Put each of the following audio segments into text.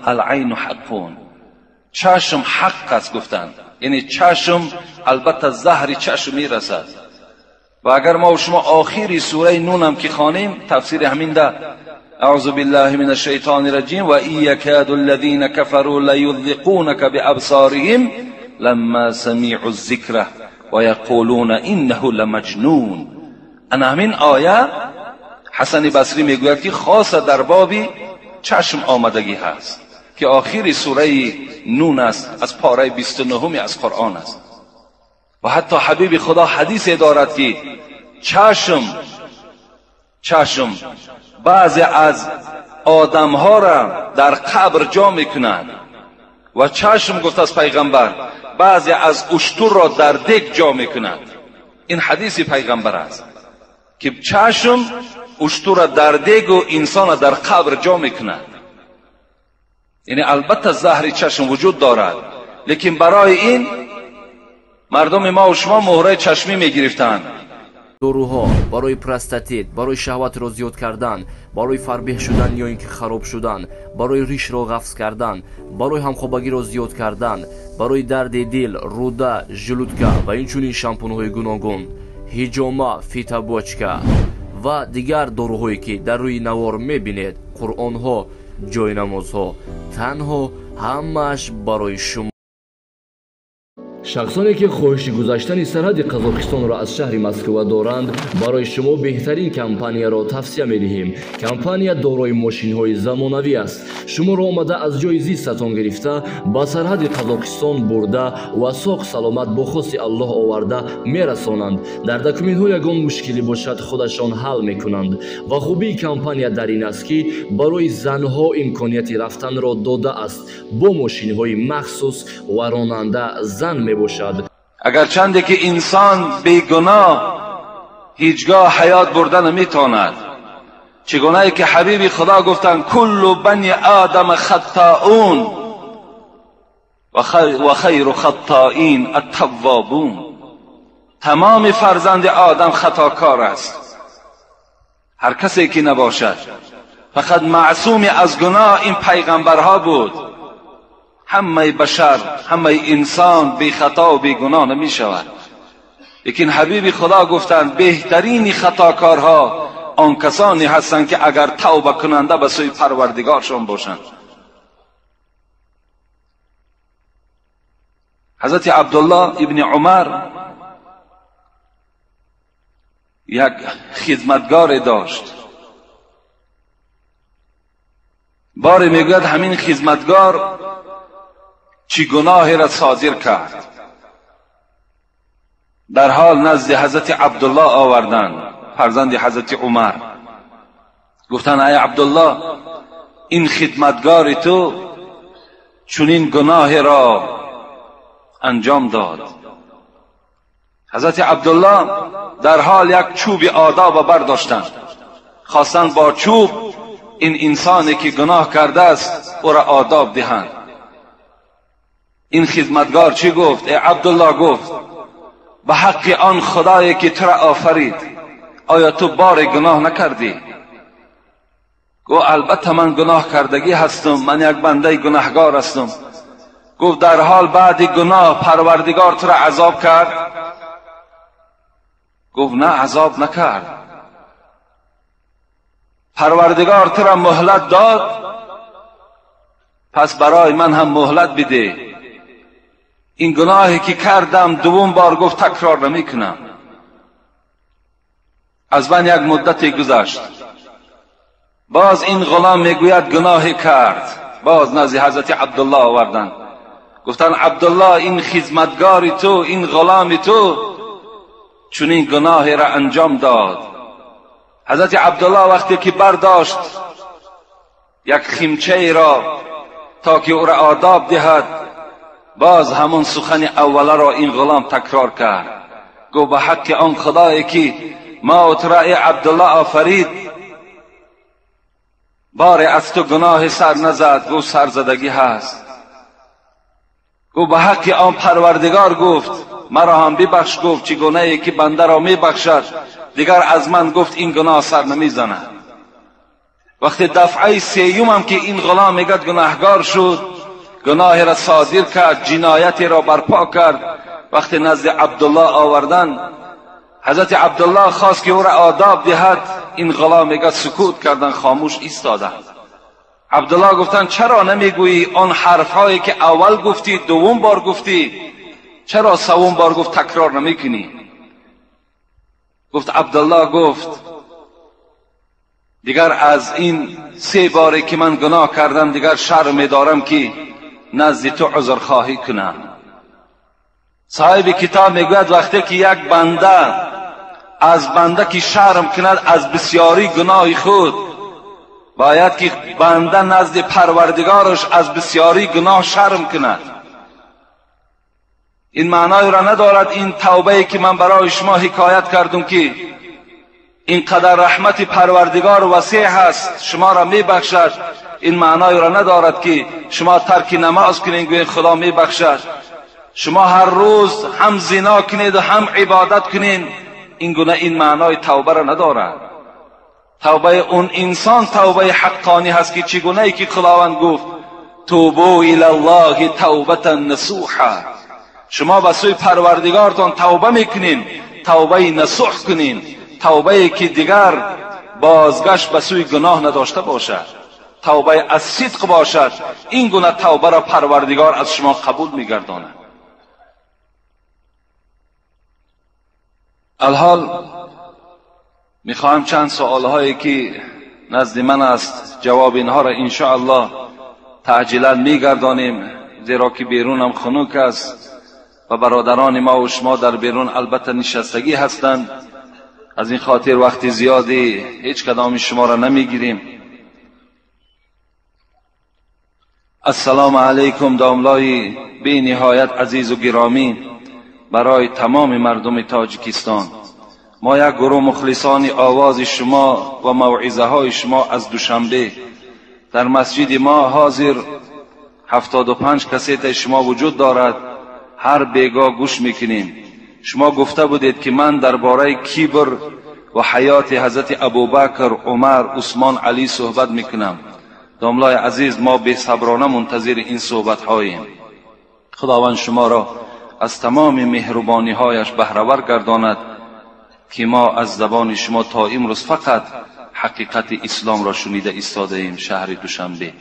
العین حق، چشم حق است گفتند، یعنی چشم البته زهر چشم میرسد. و اگر ما و شما آخری سوره نون هم که خوانیم تفسیر همین ده، اعوذ بالله من الشیطان الرجیم و ان یکاد الذین کفروا لیذقونک بابصارهم لما سمعوا الذکر و یقولون انه لمجنون. انا همین آیه حسن بصری میگوید که خاص در باب چشم آمدگی هست که آخری سوره نون است، از پاره 29 از قرآن است. و حتی حبیب خدا حدیث دارد که چشم بعضی از آدمها را در قبر جا میکنند و چشم گفت از پیغمبر بعضی از اشتر را در دگ جا میکنند. این حدیث پیغمبر است که چشم اشتر را در دگ و انسان را در قبر جا میکند. یعنی البته زهر چشم وجود دارد، لیکن برای این مردم ما و شما مهره چشمی میگرفتند. Доруҳо барои простатит, барои шаҳватро зиёд кардан, барои фарбеҳ шудан ё ин ки хароб шудан, барои ришро ғафз кардан, барои ҳамхобагиро зиёд кардан, барои дарди дил, рӯда, желудка ва инчунин шампунҳои гуногун, ҳиҷома, фитобочка ва дигар доруҳое ки дар рӯи навор мебинед, қуръонҳо, ҷойнамозҳо, танҳо ҳамааш барои шумо. Шахсоне ки хоҳиши гузаштани сарҳади Қазоқистонро аз шаҳри Москва доранд, барои шумо беҳтарин компанияро тавсия медиҳем. Компания дорои мошинҳои замонавӣ аст. Шуморо омада аз ҷои зистатон гирифта, ба сарҳади Қазоқистон бурда ва соғ саломат бо хости Аллоҳ оварда мерасонанд. Дар документҳо ягон мушкилӣ бошад, худашон ҳал мекунанд. Ва хубии компания дар ин аст, ки барои занҳо имконияти рафтанро додааст бо мошинҳои махсус ва ронанда зан мебошад. اگرچنده که انسان بیگناه هیچگاه حیات برده نمیتواند، چگونه که حبیب خدا گفتند کل بنی آدم خطاؤون و خیر خطائین التوابون. تمام فرزند آدم خطاکار است، هر کسی که نباشد، فقط معصوم از گناه این پیغمبرها بود. همه بشر، همه انسان بی خطا و بی گناه نمی شود، لیکن حبیب خدا گفتند بهترین خطاکارها آن کسانی هستند که اگر توبه کننده به سوی پروردگارشان باشند. حضرت عبدالله ابن عمر یک خدمتگار داشت. باری میگوید همین خدمتگار چی گناهی را صادر کرد. در حال نزد حضرت عبدالله آوردند، فرزند حضرت عمر. گفتند ای عبدالله، این خدمتگار تو چنین گناهی را انجام داد. حضرت عبدالله در حال یک چوب آداب برداشتند، خواستند با چوب این انسانی که گناه کرده است او را آداب دهند. این خدمتگار چی گفت؟ ای عبدالله، گفت به حق آن خدایی که تو را آفرید، آیا تو بار گناه نکردی؟ گفت البته من گناه کردگی هستم، من یک بنده گناهگار هستم. گفت در حال بعد گناه پروردگار تو را عذاب کرد؟ گفت نه، عذاب نکرد. پروردگار تو را مهلت داد، پس برای من هم مهلت بده. این گناهی که کردم دوم بار گفت تکرار نمی کنم. از من یک مدتی گذشت، باز این غلام میگوید گناهی کرد. باز نزد حضرت عبدالله آوردند، گفتند عبدالله، این خدمتگار تو، این غلام تو چنین گناهی را انجام داد. حضرت عبدالله وقتی که برداشت یک خیمچه را تا که او را آداب دهد، باز همون سخن اوله را این غلام تکرار کرد. گفت به حق آن خدایی که ما تو را ای عبدالله آفرید، بار از تو گناه سر نزد. گفت سرزدگی هست. گفت به حق آن پروردگار، گفت مرا هم ببخش. گفت چگونه ای که بنده را میبخشد، دیگر از من گفت این گناه سر نمیزند. وقتی دفعه سیوم هم که این غلام میگد گناهگار شد، گناهی را صادر کرد، جنایتی را برپا کرد، وقتی نزد عبدالله آوردن، حضرت عبدالله خواست که او را آداب دهد، این غلام میگد سکوت کردن، خاموش ایستادن. عبدالله گفتن چرا نمیگویی آن حرفهایی که اول گفتی دوم بار گفتی، چرا سوم بار گفت تکرار نمیکنی؟ گفت عبدالله گفت دیگر از این 3 باری که من گناه کردم دیگر شرم دارم که نزد تو عذر خواهی کنم. صاحب کتاب میگوید وقتی که یک بنده از بنده که شرم کند از بسیاری گناه خود، باید که بنده نزد پروردگارش از بسیاری گناه شرم کند. این معنای را ندارد این توبه که من برای شما حکایت کردم که اینقدر رحمت پروردگار وسیع هست شما را میبخشد، این معنای را ندارد که شما ترک نماز کنید گویید خدا میبخشد. شما هر روز هم زنا کنید و هم عبادت کنید، این گونه این معنای توبه را ندارد. توبه اون انسان توبه حقانی هست که چگونه ای که خداوند گفت توبوا الی الله توبة نصوحا، شما به سوی پروردگارتان توبه میکنین، توبه نصوح کنین، توبه که دیگر بازگشت به سوی گناه نداشته باشد، توبه از صدق باشد. این گونه توبه را پروردگار از شما قبول میگرداند. الحال میخواهم چند سوالهایی که نزد من است جواب اینها را انشاءالله تعجیلا میگردانیم، زیرا که بیرونم خنک است و برادران ما و شما در بیرون البته نشستگی هستند. از این خاطر وقت زیادی هیچ کدام شما را نمیگیریم. السلام علیکم داملای بی نهایت عزیز و گرامی برای تمام مردم تاجیکستان. ما یک گروه مخلصان آواز شما و موعظه های شما از دوشنبه در مسجد ما حاضر 75 کسیت شما وجود دارد، هر بیگاه گوش میکنیم. شما گفته بودید که من درباره کبر و حیات حضرت ابوبکر، عمر، عثمان، علی صحبت میکنم. داملای عزیز ما بی صبرانه منتظر این صحبت هاییم. خداوند شما را از تمام مهربانی هایش بهره ور گرداند که ما از زبان شما تا امروز فقط حقیقت اسلام را شنیده ایستاده ایم. شهر دوشنبه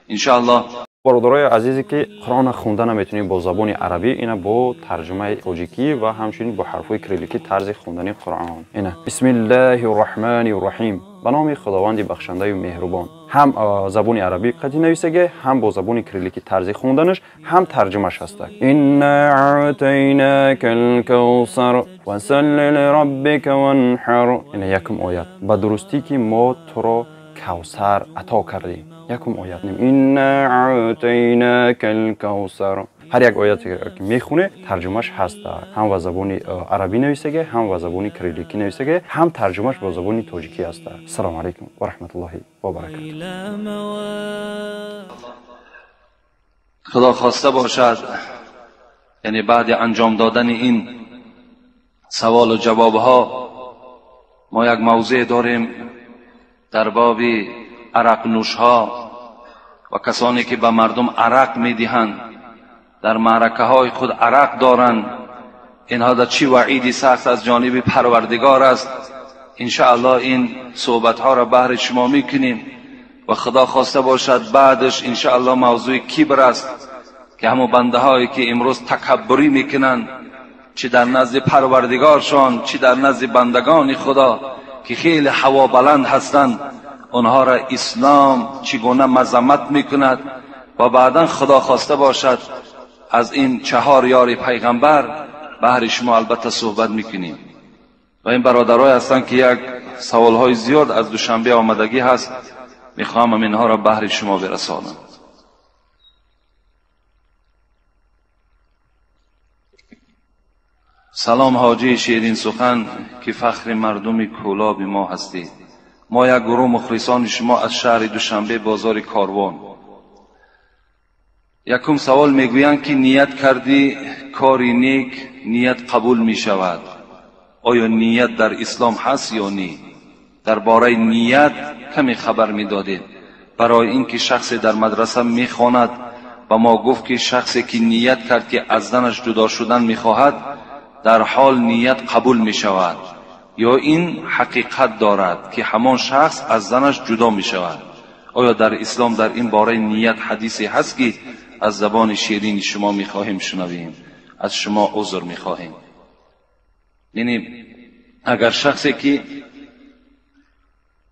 انشاءالله. бародарои азизе ки қуръонро хонда наметунем бо забони арабӣ, ина бо тарҷумаи тоҷикӣ ва ҳамчунин бо ҳарфҳои кирилликӣ тарзи хондани қуръон. Ина бисмиллаҳи рраҳмани рраҳим, ба номи худованди бахшандаю меҳрубон. Ҳам забони арабӣ қатъи нависаге, ҳам бо забони кирилликӣ тарзи хонданаш, ҳам тарҷумаш ҳаста. Инна аътайнака алкавсар фасалли лираббика ванҳар. Ина якум оят. Ба дурустӣ ки мо туро кавсар ато кардем. Якум оят. Инна аътайнака алкавсар. Ҳар як ояте ки мехоне тарҷумаш ҳаст, ҳам ба забони арабӣ нависаге, ҳам ба забони кирилликӣ нависаге, ҳам тарҷумаш бо забони тоҷикӣ ҳаст. Ассалому алайкум ва раҳматуллоҳи ва баракатуҳ. Худо хоста бошад, яъне баъди анҷом додани ин саволу ҷавобҳо мо як мавзеъ дорем дар боби арақнӯшҳо ва касоне ки ба мардум арақ медиҳанд, дар маъракаҳои худ арақ доранд. инҳо дар чӣ ваъиди сахт аз ҷониби парвардигор аст. иншааллоҳ ин суҳбатҳоро баҳри шумо мекунем ва худо хоста бошад баъдаш иншааллоҳ мавзӯи кибр аст ки ҳамон бандаҳое ки имрӯз такаббурӣ мекунанд, чӣ дар назди парвардигоршон, чӣ дар назди бандагони худо ки хеле ҳавобаланд ҳастанд, онҳоро ислом чӣ гуна мазаммат мекунад ва баъдан худо хоста бошад аз ин 4 ёри пайғамбар баҳри шумо албатта суҳбат мекунем. ва ин бародарое ҳастанд ки як саволҳои зиёд аз душанбе омадагӣ ҳаст, мехоҳам инҳоро баҳри шумо бирасонам. салом ҳоҷии ширин сухан ки фахри мардуми кӯлоби мо ҳастед. мо як гурӯҳ мухлисони шумо аз шаҳри душанбе, бозори Корвон. якум савол мегӯянд ки ният кардӣ кори нек, ният қабул мешавад. оё ният дар ислом ҳаст ё не? درباره نیت کمی خبر میدادید. برای اینکه شخصی در مدرسه میخواند و ما گفت که شخصی که نیت کرد که از زنش جدا شدن میخواهد در حال نیت قبول میشود، یا این حقیقت دارد که همان شخص از زنش جدا میشود؟ آیا در اسلام در این باره نیت حدیثی هست که از زبان شیرین شما میخواهیم شنویم؟ از شما عذر میخواهیم. یعنی اگر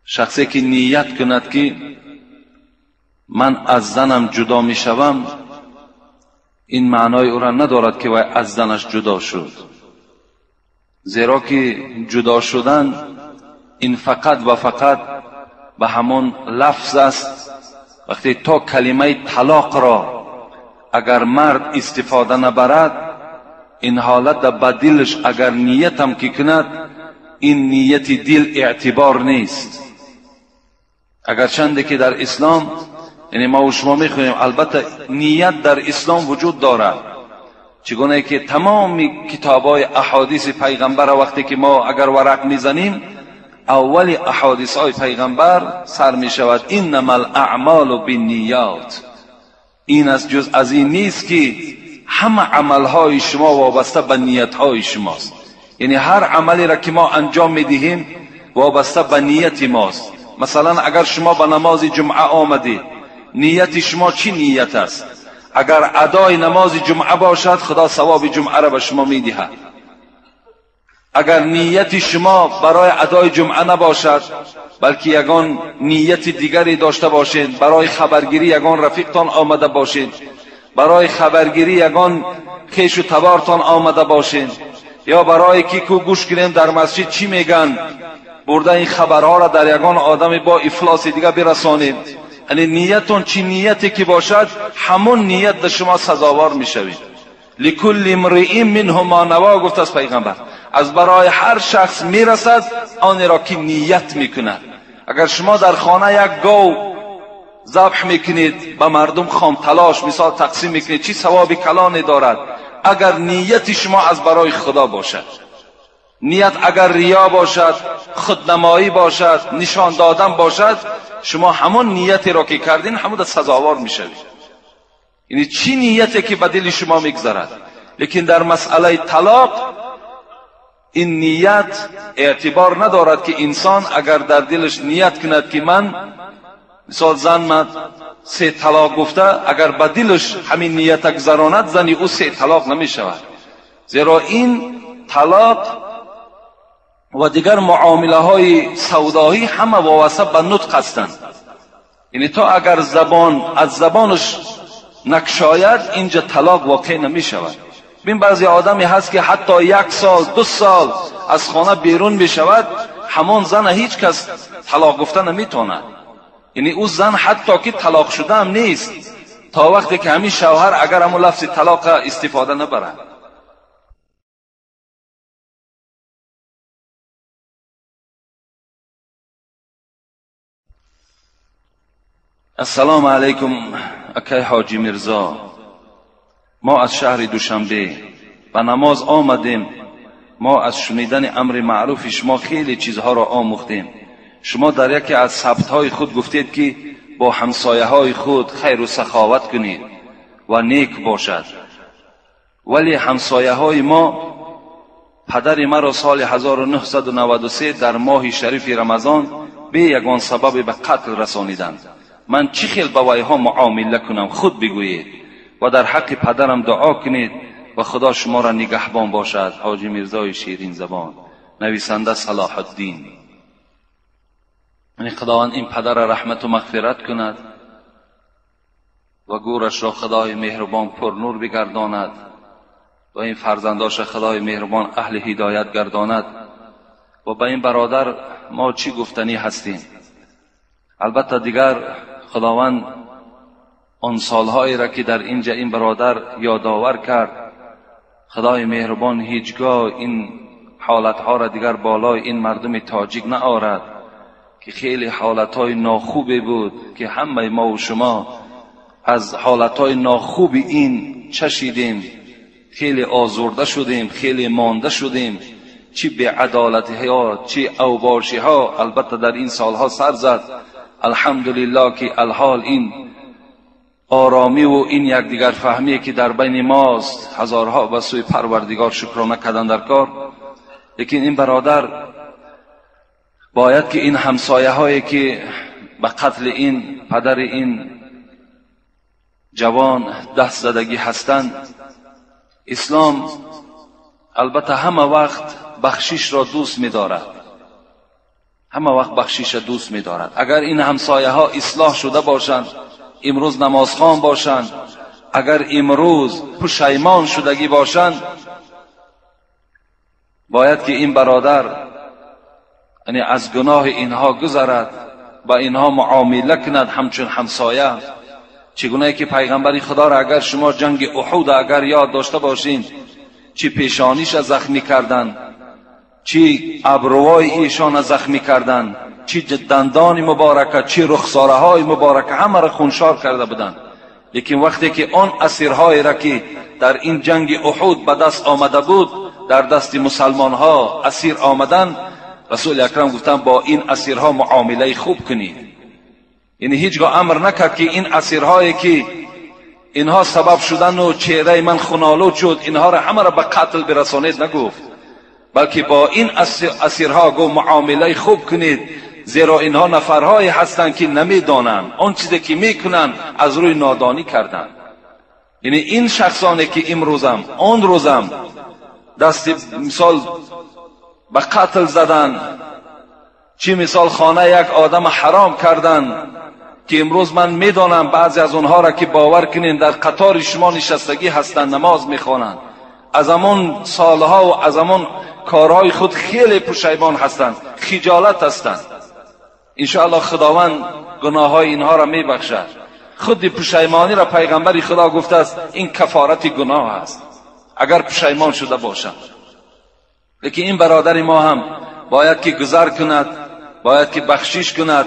شخصی که نیت کند که من از زنم جدا میشوم، این معنای او را ندارد که وی از زنش جدا شد، زیرا که جدا شدن این فقط و فقط به همان لفظ است. وقتی تا کلمه طلاق را اگر مرد استفاده نبرد، این حالت به دلش اگر نیتم که کند، این نیت دل اعتبار نیست. اگرچنده که در اسلام، یعنی ما و شما میخوانیم، البته نیت در اسلام وجود دارد، چگونه که تمام کتابای احادیث پیغمبر وقتی که ما اگر ورق میزنیم، اول احادیث های پیغمبر سر میشود انما الاعمال بالنیات. این از جز از این نیست که همه عملهای شما وابسته به نیتهای شماست. یعنی هر عملی را که ما انجام میدهیم وابسته به نیت ماست. مثلا اگر شما به نماز جمعه آمدید، نیت شما چی نیت است؟ اگر ادای نماز جمعه باشد، خدا ثواب جمعه را به شما میدهد. اگر نیت شما برای ادای جمعه نباشد، بلکه یگان نیت دیگری داشته باشید، برای خبرگیری یگان رفیقتان آمده باشید، برای خبرگیری یگان خویش و تبارتان آمده باشید، یا برای کی کو گوش کنیم در مسجد چی میگن، برده این خبرها را در یگان آدم با افلاس دیگه برسانید، یعنی نیتون چی نیتی که باشد، همون نیت در شما سزاوار میشوید. لکل امرئ منهم ما نوی، گفت از پیغمبر، از برای هر شخص میرسد آن را که نیت میکند. اگر شما در خانه یک گاو ذبح میکنید، به مردم خام تلاش مثال تقسیم میکنید، چی ثواب کلانی دارد اگر نیت شما از برای خدا باشد. نیت اگر ریا باشد، خودنمایی باشد، نشان دادن باشد، شما همون نیتی را که کردین همون سزاوار میشوید. یعنی چی نیتی که به دل شما میگذرد. لیکن در مسئله طلاق این نیت اعتبار ندارد که انسان اگر در دلش نیت کند که من مثال زن من 3 طلاق گفته، اگر به دلش همین نیت گذراند، زنی او 3 طلاق نمی شود. زیرا این طلاق و دیگر معامله های سودایی همه وابسته به نطق هستند. یعنی تا اگر زبان از زبانش نکشاید، اینجا طلاق واقع نمی شود. ببین بعضی آدمی هست که حتی 1 سال 2 سال از خانه بیرون می شود، همان زن هیچ کس طلاق گفته نمیتواند. یعنی او زن حتی که طلاق شده هم نیست، تا وقتی که همین شوهر اگر همون لفظ طلاق استفاده نبرد. السلام علیکم اکی حاجی میرزا، ما از شهر دوشنبه به نماز آمدیم. ما از شنیدن امر معروف شما خیلی چیزها را آموختیم. شما در یکی از ثبت‌های خود گفتید که با همسایه های خود خیر و سخاوت کنید و نیک باشد، ولی همسایه های ما پدر مرا سال 1993 در ماه شریف رمضان به یگان سبب به قتل رسانیدند. من چی خیل با ویها معامله کنم؟ خود بگویید و در حق پدرم دعا کنید و خدا شما را نگهبان باشد. حاجی میرزای شیرین زبان، نویسنده صلاح الدین. یعنی خداوند این پدر را رحمت و مغفرت کند و گورش را خدای مهربان پر نور بگرداند و این فرزنداش خدای مهربان اهل هدایت گرداند. و به این برادر ما چی گفتنی هستیم؟ البته دیگر خداوند آن سالهایی را که در اینجا این برادر یادآور کرد، خدای مهربان هیچگاه این حالتها را دیگر بالای این مردم تاجیک نآورد که خیلی حالتهای ناخوبی بود که همه ما و شما از حالتهای ناخوب این چشیدیم، خیلی آزرده شدیم، خیلی مانده شدیم. چی بی‌عدالتی ها، چی اوباشی ها البته در این سالها سر زد. الحمدلله که الحال این آرامی و این یکدیگر فهمی که در بین ماست، هزارها به سوی پروردگار شکرانه کردن در کار. لیکن این برادر باید که این همسایه هایی که به قتل این پدر این جوان دست زدگی هستند، اسلام البته همه وقت بخشش را دوست می‌دارد، همه وقت بخشش را دوست می‌دارد. اگر این همسایه ها اصلاح شده باشند، امروز نمازخوان باشند، اگر امروز پشیمان شدگی باشند، باید که این برادر یعنی از گناه اینها گذرد، با اینها معامله کند همچون همسایه. چگونه که پیغمبر خدا را اگر شما جنگ احد اگر یاد داشته باشین، چی پیشانیش زخمی کردن، چی ابروهای ایشان زخمی کردن، چی دندان مبارکه، چی رخساره های مبارکه، همه را خونشار کرده بودند. لیکن وقتی که آن اسیرهای را که در این جنگ احد به دست آمده بود، در دست مسلمان ها اسیر آمدن، رسول اکرم گفتن با این اسیرها معامله خوب کنید. یعنی هیچگاه امر نکرد که این اسیرهایی که اینها سبب شدن و چهره من خونالود شد، اینها را همه را به قتل برسانید نگفت، بلکه با این اسیرها گفت معامله خوب کنید، زیرا اینها نفرهایی هستند که نمیدانند، آن چیزی که میکنند از روی نادانی کردند. یعنی این شخصانی که امروزم آن روزم دست مثال به قتل زدن، چی مثال خانه یک آدم حرام کردن، که امروز من میدانم بعضی از اونها را که باور کنین در قطار شما نشستگی هستند، نماز میخوانند، از همون سالها و از همون کارهای خود خیلی پشیمان هستند، خجالت هستند. انشاءالله خداوند گناه های اینها را میبخشد. خود پشیمانی را پیغمبر خدا گفته است این کفارت گناه است اگر پشیمان شده باشند. لیکن این برادر ما هم باید که گذر کند، باید که بخشش کند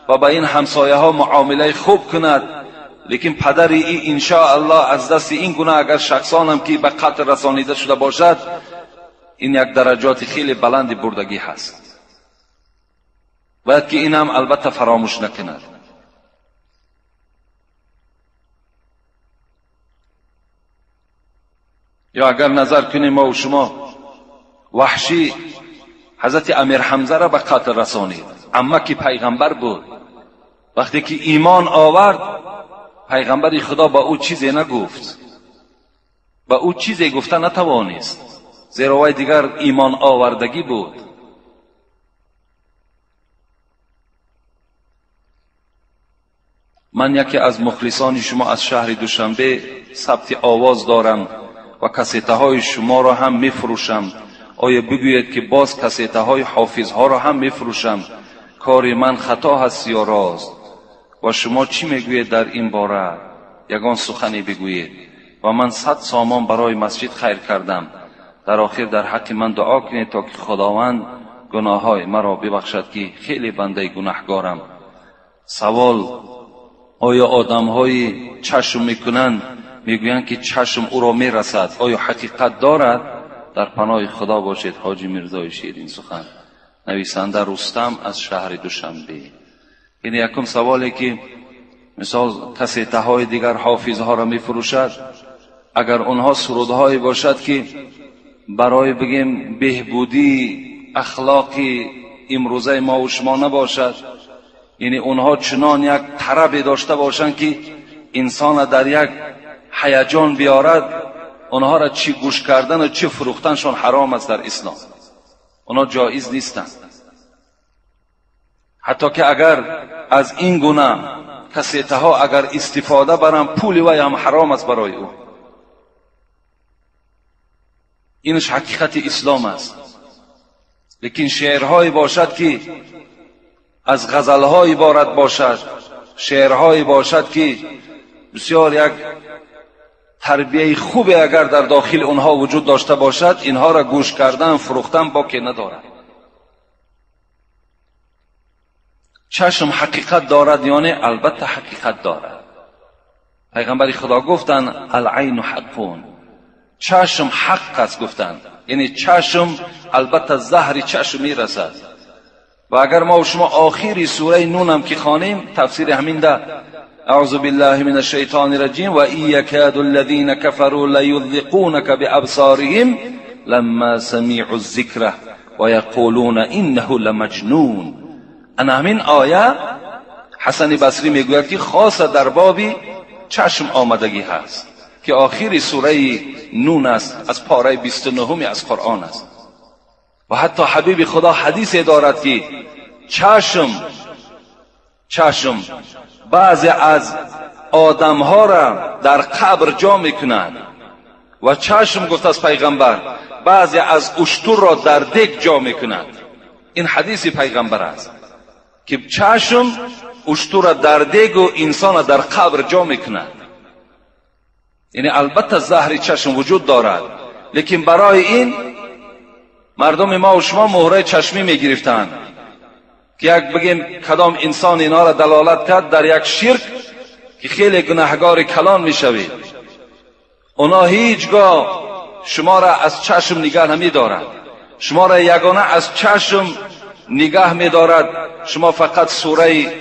و با این همسایه ها معامله خوب کند. لیکن پدر ای انشاءالله از دست این گناه اگر شخصان هم که به قتل رسانیده شده باشد، این یک درجات خیلی بلند بردگی هست، باید که این هم البته فراموش نکند. یا اگر نظر کنیم ما و شما، وحشی حضرت امیر حمزه را به قتل رسانید، عمه که پیغمبر بود، وقتی که ایمان آورد پیغمبر خدا با او چیزی نگفت، با او چیزی گفته نتوانست، زیرا وی دیگر ایمان آوردگی بود. من یکی از مخلصان شما از شهر دوشنبه ثبت آواز دارم و کسیته های شما را هم میفروشم. آیا بگویید که باز کسیته های حافظ ها را هم میفروشم؟ کار من خطا هست یا راست؟ و شما چی میگویید در این باره؟ یگان سخنی بگویید. و من 100 سامان برای مسجد خیر کردم. در آخر در حق من دعا کنید تا که خداوند گناه های مرا ببخشد که خیلی بنده گناهگارم. سوال: آیا آدم های چشم میکنند میگویند که چشم او را میرسد، آیا حقیقت دارد؟ در پناه خدا باشید. حاجی میرزای شیرین سخن. نویسنده رستم از شهر دوشنبه. این یکم سوالی که مثال کسیته های دیگر حافظ ها را میفروشد، اگر اونها سرودهایی باشد که برای بگیم بهبودی اخلاقی امروزه ما و شما نباشد، یعنی اونها چنان یک طرب داشته باشند که انسان در یک هیجان بیارد، اونها را چی گوش کردن و چی فروختنشون حرام است در اسلام، اونها جایز نیستند. حتی که اگر از این گونه کسیته ها اگر استفاده برم، پول وی هم حرام است برای او. اینش حقیقت اسلام است. لیکن شعرهایی باشد که از غزلهای عبارت باشد، شعرهایی باشد که بسیار یک تربیه خوبی اگر در داخل اونها وجود داشته باشد، اینها را گوش کردن فروختن باکی ندارد. چشم حقیقت دارد یعنی البته حقیقت دارد. پیغمبر خدا گفتن العین حقون، چشم حق است گفتند، یعنی چشم البته زهر چشم میرسد. و اگر ما و شما آخری سوره نون هم که خوانیم تفسیر همین ده، اعوذ بالله من الشیطان الرجیم و ان یکاد الذین کفروا لیذقونک بابصارهم لما سمعوا الذکر و یقولون انه لمجنون. انا همین آیه حسن بصری میگوید که خاص در باب چشم آمدگی هست که آخری سوره نون است، از پاره 29 از قرآن است. و حتی حبیب خدا حدیث دارد که چشم بعضی از آدمها را در قبر جا میکنند و چشم گفت از پیغمبر بعضی از اشتر را در دگ جا میکنند. این حدیث پیغمبر است که چشم اشتر را در دگ و انسان را در قبر جا میکند. یعنی البته زهر چشم وجود دارد، لیکن برای این مردم ما و شما مهره چشمی میگرفتند که یک بگیم کدام انسان اینا را دلالت کرد در یک شرک که خیلی گناهگار کلان میشوید، اونا هیچگاه شما را از چشم نگاه نمیدارند، شما را یگانه از چشم نگاه میدارد. شما فقط سوره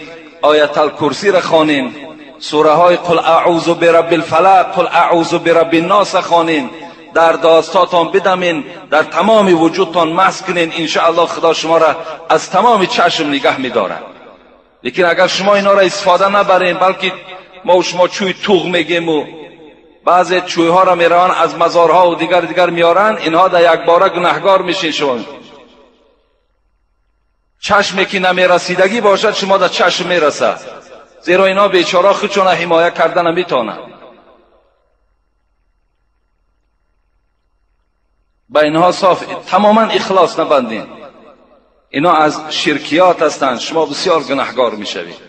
آیت الکرسی را خوانین، سوره های قل اعوذ برب الفلق، قل اعوذ برب الناس خوانین، در داستاتان بدمین، در تمام وجودتان مسح کنین، انشاءالله خدا شما را از تمام چشم نگه میدارد. لیکن اگر شما اینا را استفاده نبرین، بلکه ما و شما چوی توغ میگیم و بعضی چوی ها را میروند از مزارها و دیگر میارن، اینها در یک باره گناهگار میشین. شما چشمی که نمیرسیدگی باشد شما در چشم میرسد، زیرا اینا بیچاره خودشون حمایه کردن نمیتونن. با اینها صاف تماما اخلاص نبندین، اینا از شرکیات هستند، شما بسیار گناهگار میشوید.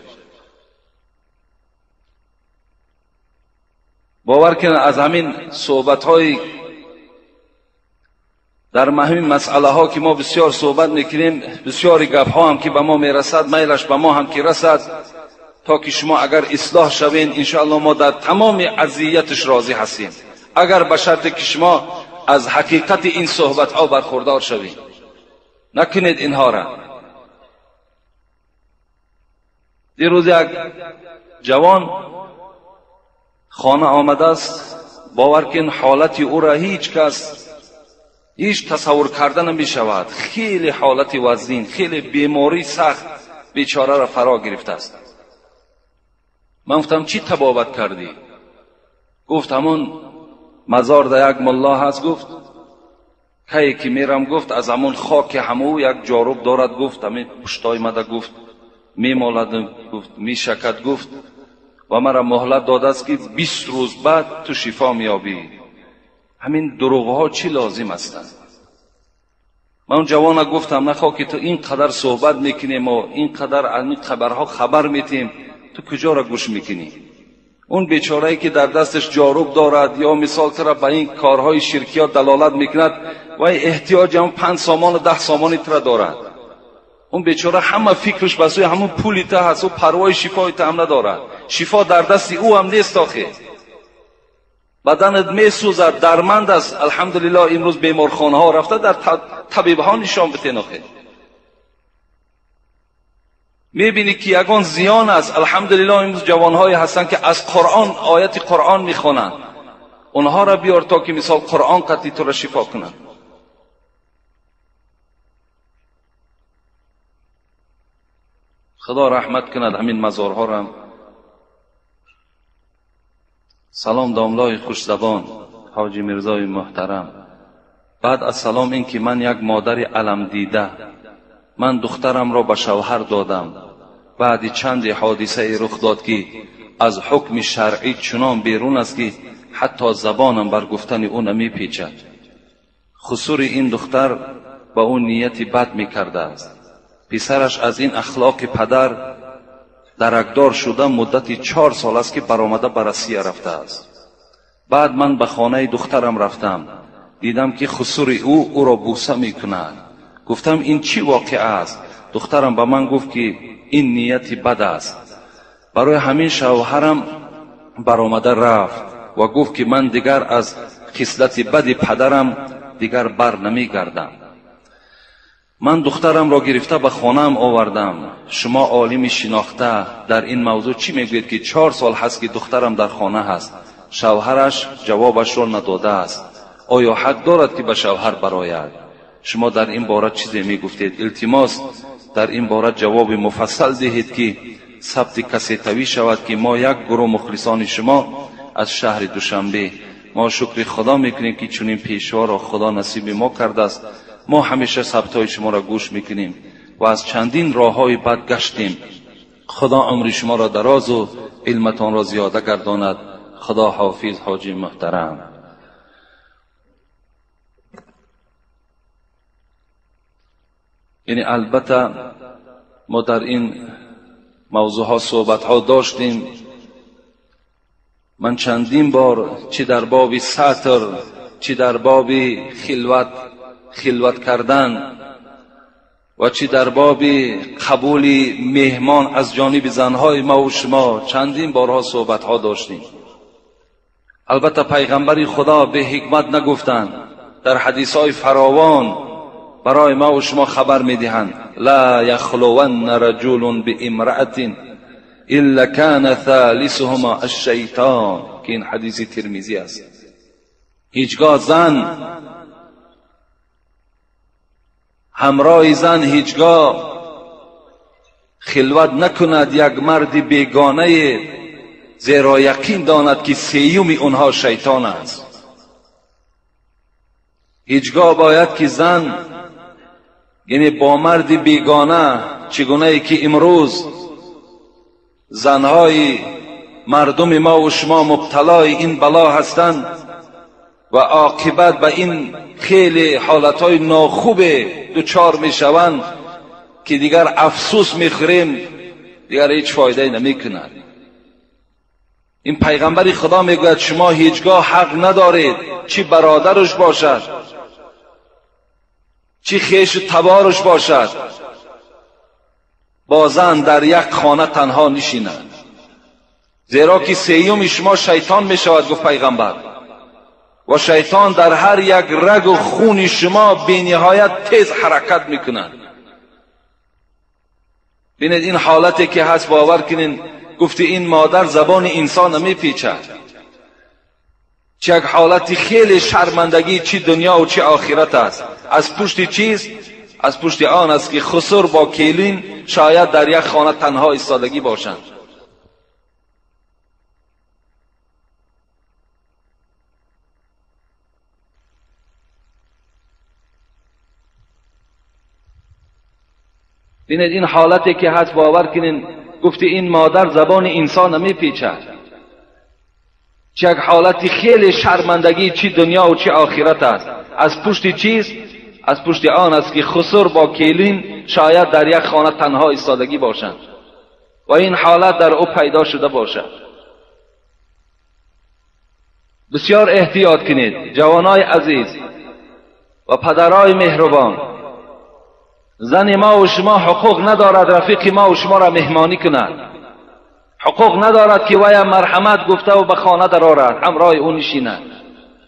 باور کنید از همین صحبت های در مهم مسئله ها که ما بسیار صحبت میکنیم، بسیاری گپ ها هم که به ما میرسد، میلش به ما هم که رسد، تا که شما اگر اصلاح شوین انشاءالله ما در تمام اذیتش راضی هستیم، اگر به شرط که شما از حقیقت این صحبت ها برخوردار شوید. نکنید اینها را. دیروز یک جوان خانه آمده است، باور کن حالت او را هیچ کس هیچ تصور کرده نمی شود. خیلی حالت وزین، خیلی بیماری سخت بیچاره را فرا گرفته است. من گفتم چی تبابت کردی؟ گفت همون مزار در یک ملا هست، گفت کی که میرم، گفت از همون خاک همو یک جاروب دارد، گفت همین پشتای مده، گفت میمالد، گفت میشکد، گفت و مرا مهلت داده است که 20 روز بعد تو شفا میابی. همین دروغ ها چی لازم هستند؟ من اون جوان گفتم نخواه که تو اینقدر صحبت میکنیم و اینقدر از این خبرها خبر میتیم، تو کجا را گوش میکنی؟ اون بیچاره‌ای که در دستش جاروب دارد یا مثال تو را به این کارهای شرکیات دلالت میکند و احتیاج هم 5 سامان و 10 سامانی تو را دارد. اون بیچاره همه فکرش به سوی همون پولی ته هست و پروای شفای ته هم ندارد. شفا در دست او هم نیست آخه. بدنت میسوزد، درمند است. الحمدلله امروز بیمارخانه ها رفته در طبیب ها نشان بتین آخه. میبینی که یگان زیان است. الحمدلله امروز جوانهایی هستند که از قرآن آیت قرآن میخوانند، اونها را بیار تا که مثال قرآن قطعی تو را شفا کنند. خدا رحمت کند همین مزارها را. سلام داملای خوش زبان حاجی میرزای محترم. بعد از سلام این که من یک مادر علم دیده، من دخترم را به شوهر دادم. بعد چند حادثه رخ داد که از حکم شرعی چنان بیرون است که حتی زبانم بر گفتن او نمیپیچد. خسور این دختر با او نیت بد میکرده است. پسرش از این اخلاق پدر درکدار شده مدت 4 سال است که برآمده به روسیه رفته است. بعد من به خانه دخترم رفتم، دیدم که خسور او را بوسه میکند. گفتم این چی واقعه است؟ دخترم به من گفت که این نیت بد است. برای همین شوهرم برآمده رفت و گفت که من دیگر از خصلت بد پدرم دیگر بر نمیگردم. من دخترم را گرفته به خانه‌ام آوردم. شما عالم شناخته در این موضوع چی میگویید که 4 سال هست که دخترم در خانه هست، شوهرش جوابش را نداده است، آیا حق دارد که به شوهر براید؟ شما در این باره چیزی میگفتید. التماس در این باره جواب مفصل دهید که ثبت کسیتوی شود که ما یک گروه مخلصان شما از شهر دوشنبه، ما شکر خدا میکنیم که چنین پیشوا را خدا نصیب ما کرده است. ما همیشه ثبت‌های شما را گوش میکنیم و از چندین راه‌های بد گشتیم. خدا عمر شما را دراز و علمتان را زیاده گرداند. خدا حافظ حاجی محترم. یعنی البته ما در این موضوع ها صحبت ها داشتیم. من چندین بار چی در باب ستر، چی در باب خلوت کردن و چی در باب قبول مهمان از جانب زنهای ما و شما چندین بارها صحبت ها داشتیم. البته پیغمبر خدا به حکمت نگفتند، در حدیث های فراوان برای ما و شما خبر میدهند. لا یخلون رجل بامرأة الا کان ثالثهما الشیطان، که این حدیث ترمذی است. هیچگاه زن همراه زن هیچگاه خلوت نکند یک مرد بیگانه، زیرا یقین داند که سیوم اونها شیطان است. هیچگاه باید که زن یعنی با مرد بیگانه، چگونه ای که امروز زنهای مردم ما و شما مبتلای این بلا هستند و عاقبت به این خیلی حالتهای ناخوب دچار میشوند که دیگر افسوس میخوریم، دیگر هیچ فایده نمیکند. این پیغمبر خدا میگوید شما هیچگاه حق ندارید، چی برادرش باشد، چی خیش و تبارش باشد، با زن در یک خانه تنها نشیند، زیرا که سیوم شما شیطان میشود، گفت پیغمبر. و شیطان در هر یک رگ و خون شما بی نهایت تیز حرکت میکند. ببینید این حالتی که هست، باور کنین، گفتی این مادر زبان انسان نمیپیچد. چه یک حالتی خیلی شرمندگی، چی دنیا و چی آخرت است. از پشت چیست؟ از پشت آن است که خسر با کیلین شاید در یک خانه تنها ایستادگی باشند. ببینید این حالتی که هست، باور کنین، گفتی این مادر زبان انسان نمیپیچد. چه یک حالتی خیلی شرمندگی، چی دنیا و چی آخرت است. از پشت چیست؟ از پشت آن است که خسر با کیلین شاید در یک خانه تنها ایستادگی باشند و این حالت در او پیدا شده باشد. بسیار احتیاط کنید جوانای عزیز و پدرای مهربان. زن ما و شما حقوق ندارد رفیق ما و شما را مهمانی کند، حقوق ندارد که ویا مرحمت گفته و به خانه درآرد، همراه او نشیند.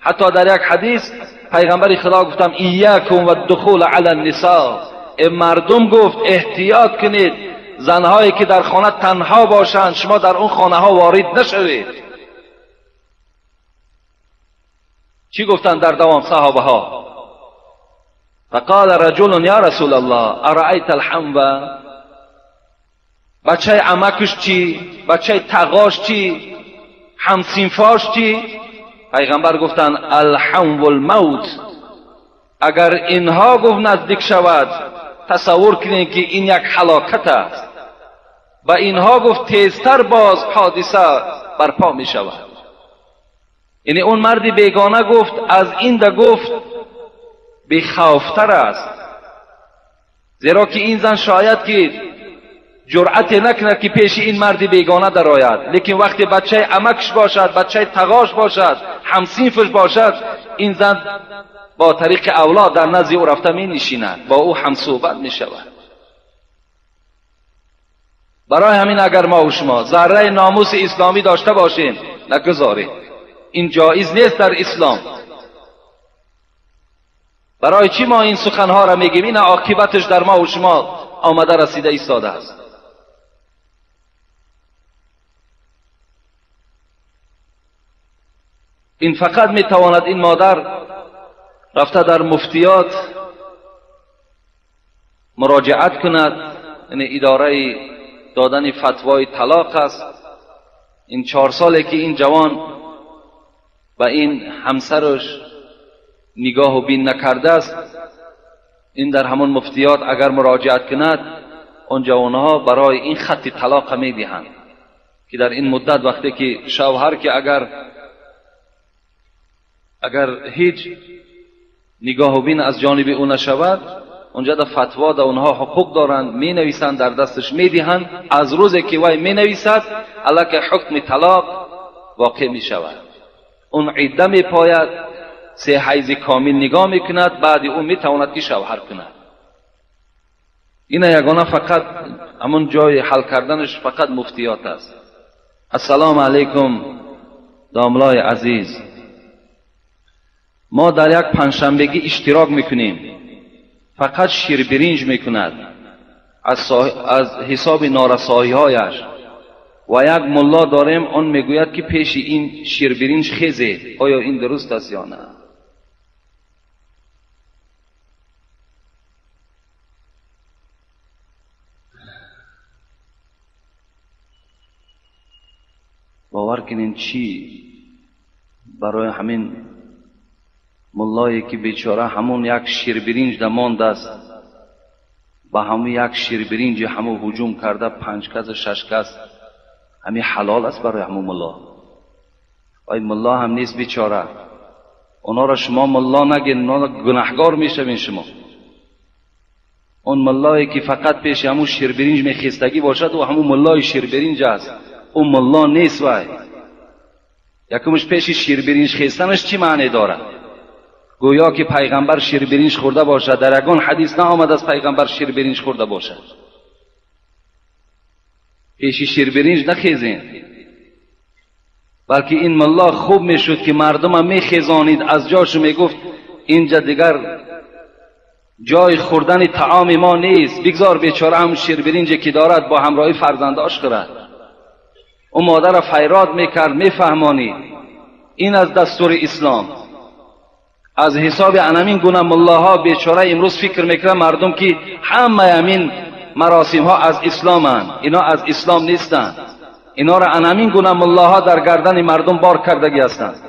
حتی در یک حدیث پیغمبر خدا گفتم ایاکم و الدخول علی النساء، مردم گفت احتیاط کنید زنهایی که در خانه تنها باشند شما در اون خانه ها وارد نشوید. چی گفتند در دوام صحابه ها؟ فقال رجل یا رسول الله ارأیت الحمو، بچه عمکش چی؟ بچه تقاش چی؟ همسینفاش چی؟ پیغمبر گفتند الحمو الموت. اگر اینها گفت نزدیک شود، تصور کنید که این یک هلاکت است. و اینها گفت تیزتر باز حادثه برپا می شود. یعنی اون مرد بیگانه گفت از این ده گفت بیخوفتر است، زیرا که این زن شاید که جرأت نکند که پیش این مرد بیگانه درآید، لیکن وقتی بچه عمکش باشد، بچه تقاش باشد، همصنفش باشد، این زن با طریق اولاد در نزد او رفته می نشیند، با او هم صحبت می شود. برای همین اگر ما و شما ذره ناموس اسلامی داشته باشیم نگذاریم، این جایز نیست در اسلام. برای چی ما این سخنها را میگیم؟ این عاقبتش در ما و شما آمده رسیده ایستاده است. این فقط میتواند این مادر رفته در مفتیات مراجعت کند، یعنی اداره دادن فتوای طلاق است. این 4 ساله که این جوان و این همسرش نگاه و بین نکرده است، این در همان مفتیات اگر مراجعت کند، آن جوانها برای این خط طلاق میدهند که در این مدت وقتی که شوهر که اگر هیچ نگاه و بین از جانب او نشود، اونجا در فتوا در اونها حقوق دارند، می نویسند، در دستش می دهند. از روزی که وی می نویسد علیه حکم طلاق واقع می شود. اون عده می پاید، 3 حیض کامل نگاه می کند، بعد او می تواند که شوهر کند. این یگانه فقط همون جای حل کردنش فقط مفتیات است. السلام علیکم داملای عزیز، ما در یک پنجشنبگی اشتراک میکنیم، فقط شیر برنج میکند از حساب نارسایی هایش، و یک ملا داریم آن میگوید که پیش این شیر برنج خیزه، آیا این درست است یا نه؟ باور کنین چی برای همین ملایی که بیچاره همون یک شیر برنج دماند است، با همون یک شیر برنج همون هجوم کرده 5 کس 6 کس، همین حلال است برای همون ملا؟ آی ملا هم نیست بیچاره. اونا را شما ملا نگین، اونا گناهگار میشوین شما. اون ملایی که فقط پیش همون شیر برنج میخیستگی باشد و همون ملای شیر برنج است، اون ملا نیست. وای یکمش پیش شیر برنج خیستنش چی معنی داره؟ گویا که پیغمبر شیر برنج خورده باشد. در یگان حدیث نآمد از پیغمبر شیر برنج خورده باشد. پیش شیر برنج نخیزین، بلکه این ملا خوب میشد که مردم میخیزانید از جاش، میگفت اینجا دیگر جای خوردن طعام ما نیست، بگذار بیچاره هم شیر برنج که دارد با همراهی فرزنداش خورد. او مادر فیراد میکرد، میفهمانید این از دستور اسلام. از حساب انمین گونه ملاها بیچاره امروز فکر میکنه مردم که همه همین مراسم ها از اسلام هن. اینا از اسلام نیستن، اینا را انمین گونه ملاها در گردن مردم بار کردگی هستند.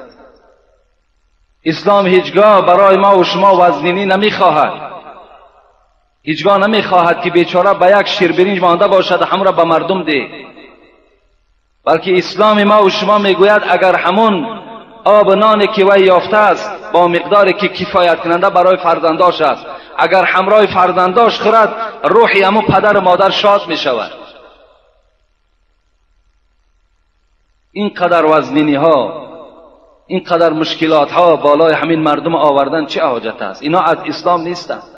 اسلام هیچگاه برای ما و شما وزنینی نمیخواهد، هیچگاه نمیخواهد که بیچاره به یک شیر برنج مانده باشد هم را به مردم ده، بلکه اسلام ما و شما میگوید اگر همون آب نانی که وی یافته است با مقداری که کفایت کننده برای فرزنداش است، اگر همراه فرزنداش خورد روحی همون پدر و مادر شاد می شود. اینقدر وزنینی ها، اینقدر مشکلات ها بالای همین مردم آوردن چه حاجت است؟ اینا از اسلام نیستند.